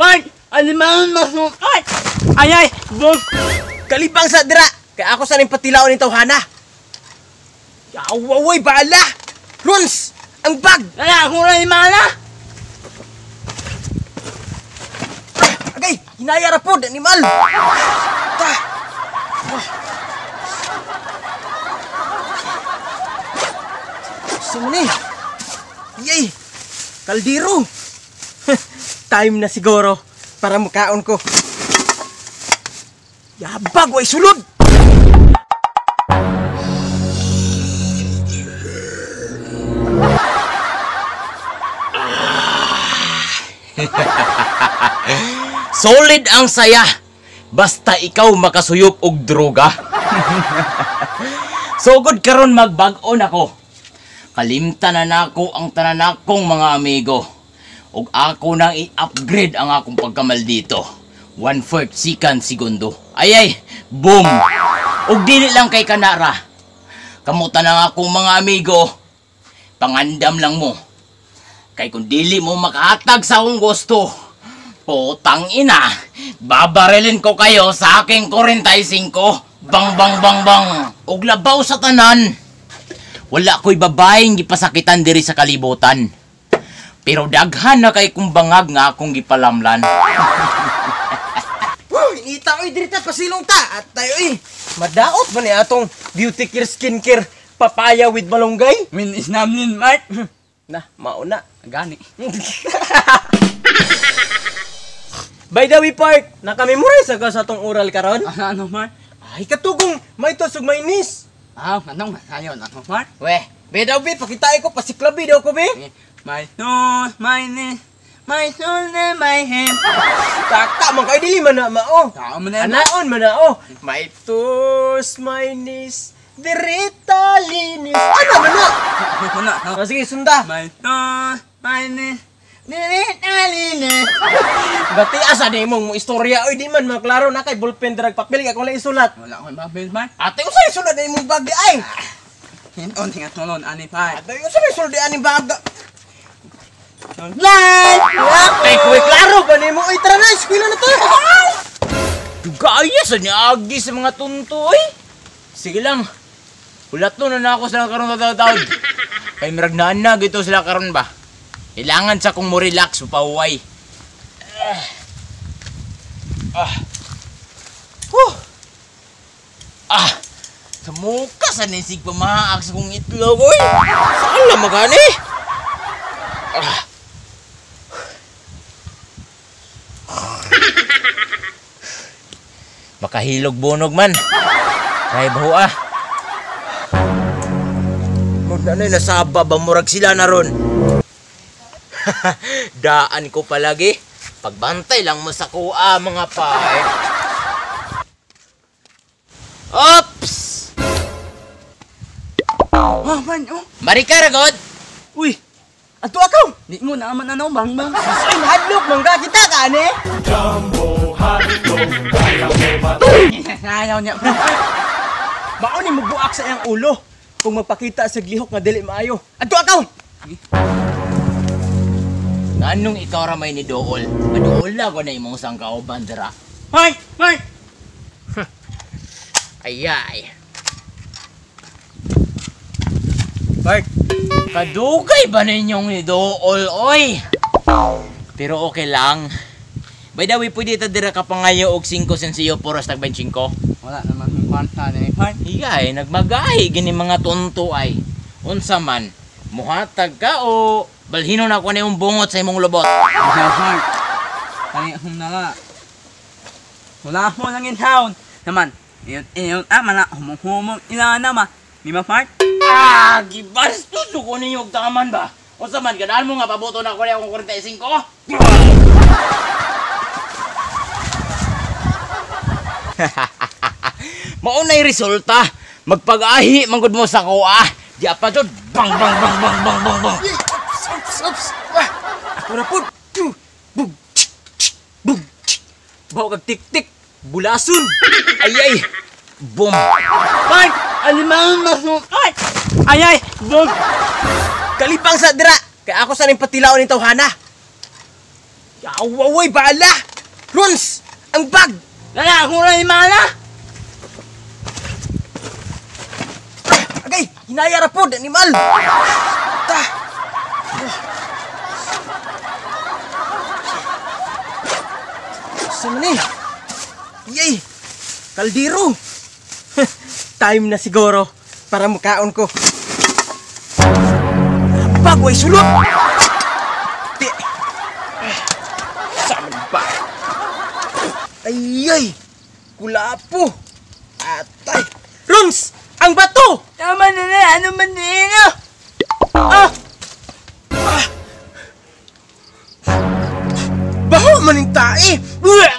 Mark! Alimang masukat! Ay ay! Bog! Kalibang sa dira! Kaya ako sa ning patilaon ning tawhana. Yawaway bala! Runs! Ang bag! Ala, ako rin mala! Agay! Hinaya ra pod, animal! Ta! Sumuni! Yay! Kaldero! Time na siguro para mukaon ko. Yabag, way sulod! Solid ang saya. Basta ikaw makasuyop og droga. Sugod karon magbag-on ako. Kalimtan na nako ang tanan nakong mga amigo. Og ako nang i-upgrade ang akong pagkamal dito. 1/4 second segundo. Ay ay, boom. Og dili lang kay kanara. Kamuta na ang akong mga amigo. Pangandam lang mo. Kay kung dili mo makahatag sa akong gusto, putang ina, babarilin ko kayo sa aking 45. Bang bang bang bang. Og labaw sa tanan. Wala ko'y babaeng gipasakitan diri sa kalibutan. Pero daghan na kay kong bangag nga akong gipalamlan. Wow, inita oy diri ta pasilong ta. At tayo eh, madaot ba ni atong beauty care skincare papaya with malunggay? Min isnamlin, Mark! Na, mauna. Gani. By the way, Park, nakamemorize ka sa atong oral karon? Ano, Mark? Ay, katugong may tusog may nis. Ah, anong masayon ako, Mark? Weh, be daw be, pakitain ko, pasiklabi daw ko be. My nose, my knees, my shoulder, my head. Taka man kayo, dili man na mao. Tao man na. Anaon man na oh. My toes, my knees, dirita linis. Ano man na? Ano na? Ah, sige, sunda. My toes, my knees, dirita linis. Bati asa di mong mo istorya oy, di man maklaro na kay ballpen drag papel kay akong lang isulat. Wala akong papel, Mark. Ate, usa isulat na imong bag di ay? Hinton, tingat tulon, ani pa. Ate, usa may isulat di aning bag? Light! Ate, kuy klaro ba nimo oy, tara na, eskwela na to. Dugaya sa niagi sa mga tunto oy. Sige lang. Hulat no na ako sila karon tatawad. Kay mirag na gito sila karon ba. Kailangan sa kong mo relax pahuway. Ah. Huh. Ah. Sa muka sa nisig pamaak sa kong itlog oy. Saan na magani? Ah. Makahilog bunog man. Kay baho ah. Murag na nasaba ba murag sila na ron. Daan ko palagi. Pagbantay lang mo sa kuha mga pay. Oops! Oh man, oh. Marika ragod. Uy, ato akaw. Di mo na man ano bang bang. Ay, hadlok mangga kita ka ane. Ayaw niya. Mao ni mubuak sa iyang ulo kung magpakita sa lihok nga dili maayo. Adto akaw. Nganong ikaw ra may ni Dool? Maduol na ko na imong sangkauban dira. Hoy, hoy. Ayay. Bart, kadugay ba ninyong ni Dool oy? Pero okay lang. By the way, pwede ta dira ka pangayo og 5 sensiyo puros tag 25. Wala naman kong kwarta ni Bart. Higay, nagmagahi gini mga tonto ay. Unsa man, muhatag ka o balhino na ko na imong bungot sa imong lubot. Sa Bart. Kani akong nala. Wala ako nang in-town. Naman, iyon mana humong-humong ila na ma. Di ba, Bart? Ah, gibastos ko ninyo og taman ba? Unsa man ganaan mo nga pabuto na ko na akong 45? Mao nay resulta. Magpag-ahi man gud mo sa kuha. Di pa jud bang bang bang bang bang bang bang. Oops, oops, oops. Ah, ako na pud. Bug. Bug. Baw kag tik-tik. Bulasun. Ay ay. Boom. Bart, alimang masukat. Ay ay, bog. Kalibang sa dira. Kay ako sa ning patilaon ning tawhana. Awaway, bala! Rons! Ang bag! Lala, ako na ni Mana! Agay! Hinaya ra pod, animal! Ta! Sa man eh? Yay! Kaldero! Time na siguro para mukaon ko. Bagway sulot! Ti! Sa man ba? Ay ay! Kulapo! Atay! Rons! Ang bato! Tama na na, ano man din ah? Ah! Baho man yung tae! Uwe!